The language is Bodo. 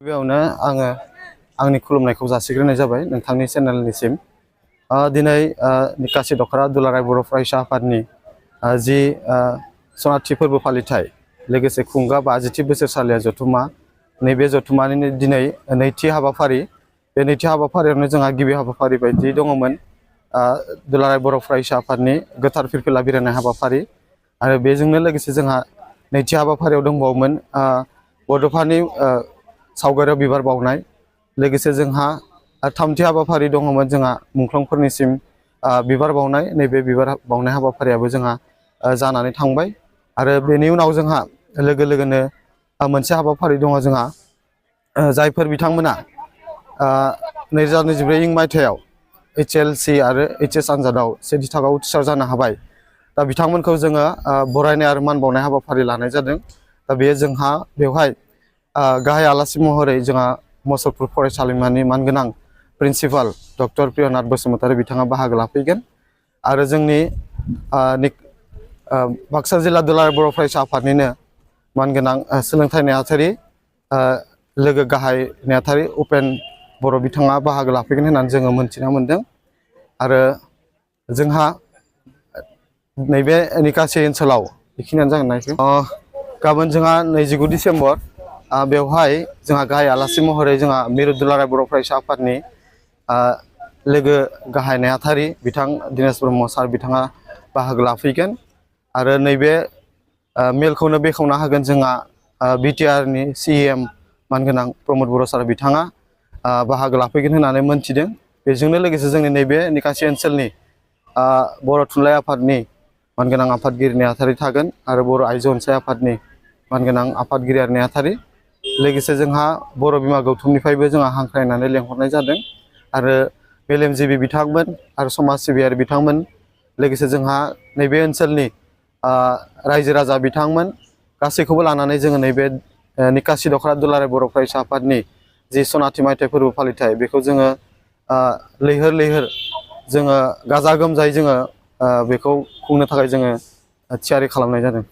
बेयावनो आङो आंनि खुलुमनायखौ जासिग्रोनाय जाबाय नोंथांनि चेनेलनिसिम। दिनै निकासि दख'र दुलाराय बर' फरायसा आफादनि जि सनाथि फोरबो फालिथाय लोगोसे खुंगा 50थि बोसोरसालिया जथुमा नैबे जथुमानि दिनै नैथि हाबाफारि। बे नैथि हाबाफारियावनो जोंहा गिबि हाबाफारि बायदि दङमोन दुलाराय बर' फरायसा आफादनि गोथार फिरफिला बिरहोनाय हाबाफारि आरो बेजोंनो लोगोसे जोंहा नैथि हाबाफारियाव दंबावोमोन बड'फनि सावगारियाव बिबार बावनाय। लोगोसे जोंहा थामथि हाबाफारि दङमोन जोंहा मुंख्लंफोरनिसिम बिबार बावनाय। नैबे बिबार बावनाय हाबाफारियाबो जोंहा जानानै थांबाय आरो बेनि उनाव जोंहा लोगो लोगोनो मोनसे हाबाफारि दङ जोंहा जायफोर बिथांमोना 2024 मायथाइयाव HLC आरो HS आनजादाव सेथि थाखोआव उथ्रिसार जानो हाबाय। दा बिथांमोनखौ जोङो बरायनाय आरो मान बावनाय हाबाफारि लानाय जादों। दा बेयो जोंहा बेवहाय गाहाय आलासि महरै जोंहा मसलपुर फरायसालिमानि मानगोनां प्रिन्सिपाल डक्टर प्रियनाथ बसुमतारी बिथाङा बाहागो लाफैगोन आरो जोंनि बाक्सा जिल्ला दुलाराय बर' फरायसा आफादनिनो मानगोनां सोलोंथाइ नेहाथारि लोगो गाहाय नेहाथारि उपेन बर' बिथाङा बाहागो लाफैगोन होननानै जोङो मोनथिना मोन्दों। आरो जोंहा नैबे निकासि ओनसोलाव बेखिनियानो जागोन ना इखो गाबोन जोंहा 29 डिसेम्बर बेवहाय जोंहा गाहाय आलासि महरै जोंहा मिरु दुलाराय बर' फरायसा आफादनि लोगो गाहाय नेहाथारि बिथां दिनेश ब्रह्म सार बिथाङा बाहागो लाफैगोन आरो नैबे मेलखौनो बेखेवना होगोन जोंहा BTRनि CEM मानगोनां प्रमद बर' सार बिथाङा बाहागो लाफैगोन होननानै मोनथिदों। बेजोंनो लोगोसे जोंनि नैबे निकासि ओनसोलनि बर' थुनलाइ आफादनि मानगोनां आफादगिरि नेहाथारि थागोन आरो बर' आइजो अनसाय आफादनि मानगोनां आफादगिरि आरो नेहाथारि। लोगोसे जोंहा बर' बिमा गौथुमनिफ्रायबो जोंहा हांख्रायनानै लेंहरनाय जादों आरो मेलेमजिबि बिथांमोन आरो समाज सिबियारि बिथांमोन लोगोसे जोंहा नैबे ओनसोलनि रायजो राजा बिथांमोन गासैखौबो लानानै जोङो नैबे निकासि दख'र दुलाराय बर' फरायसा आफादनि जि सनाथि मायथाइ फोरबो फालिथाय बेखौ जोङो लैहोर लैहोर जोङो गाजा गोमजायै जोङो बेखौ खुंनो थाखाय जोङो थियारि खालामनाय जादों।